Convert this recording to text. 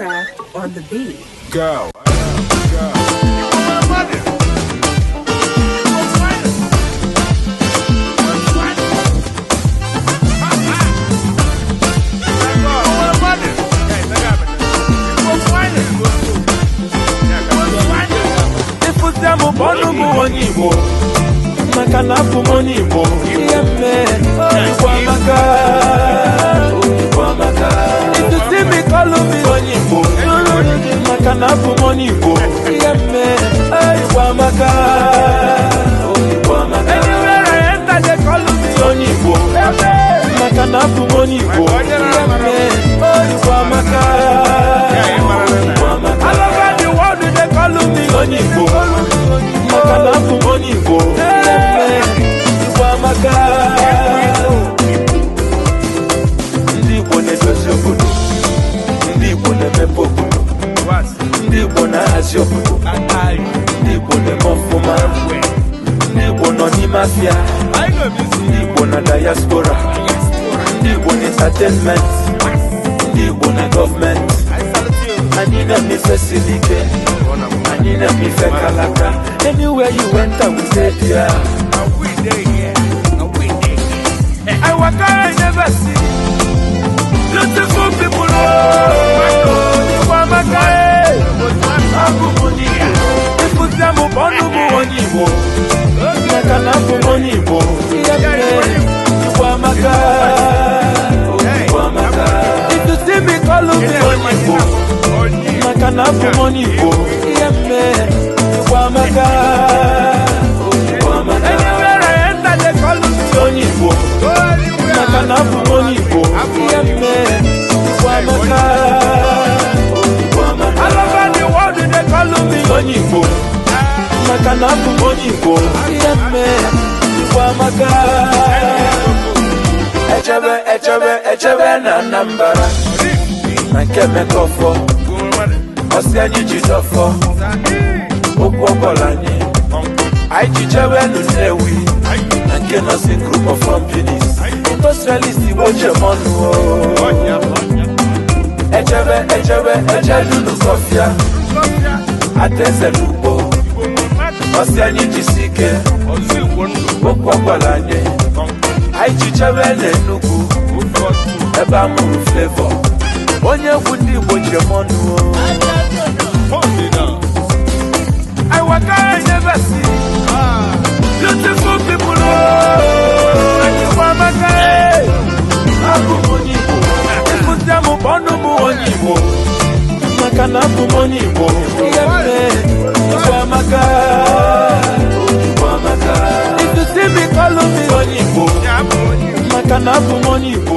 Craft on the beat. Go. Ịfụta m bụ ọnụ m onye Igbo, maka na abụ m onye Igbo. Ihe mere Igbo amaka, Igbo amaka. Ịtụsi m ịkọlụ m onye Igbo, maka na abụ m onye Igbo. Ihe mere Igbo amaka, Igbo amaka. Anywhere I enter, they call me onye Igbo, maka na abụ m onye Igbo. Ihe mere Igbo amaka, Igbo amaka. All over the world they call me onye Igbo, maka na abụ m onye Igbo. Ihe mere Igbo amaka. Ndị Igbo na-edozi obodo, ndị Igbo na-emepe obodo, ndị Igbo na-ahazi obodo, ndị Igbo na-eme ọfụma, ndị Igbo nọ n'ime afịa, ndị Igbo na diaspora, ndị Igbo na entertainment, ndị Igbo na gọọmenti. Anyị na-eme ife siri ike, anyị na-eme ife kalaka. Anywhere you enter, we dey there. I waka, I never see beautiful people. Oh, Igbo amaka, eh. Abụ m onye Igbo. Ịfụta m bụ ọnụ m onye Igbo, maka na abụ m onye Igbo. Ihe mere Igbo amaka, Igbo amaka. If you see me, call me onye Igbo, maka na abụ m onye Igbo. Ihe mere Igbo amaka, Igbo amaka. Anywhere I enter, they call me onye Igbo, maka na abụ m onye Igbo. Ihe mere Igbo amaka, Igbo amaka. All over the world they call me onye Igbo, maka na abụ m onye Igbo. Ihe mere Igbo amaka. Echebe, echebe, echebe na Anambra, na nke Emeka Ọfọ, ọsị anyị ji dọfọ okwu ọbọla anyị. Anyị ji jebe nụ Nnewi, na nke Nọsin Group of Companies, industrialist Igbo jemọnụ. Echebe, echebe, eche Dunukọfịa, Adaeze n'Ugbo, ọsị anyị jisi ike, okwu ọgbara anyị. Anyị ji jebe n'Enugwu, ebe a mụrụ Flavour, onye egwu ndị Igbo jemọnụ. I waka, I never see beautiful people. Oh, Igbo amaka, eh. Abụ m onye Igbo. Ịfụta m bụ ọnụ m onye Igbo, maka na abụ m onye Igbo. Ihe mere Igbo amaka, Igbo amaka. If you see me, call me onye Igbo, maka na abụ m onye Igbo.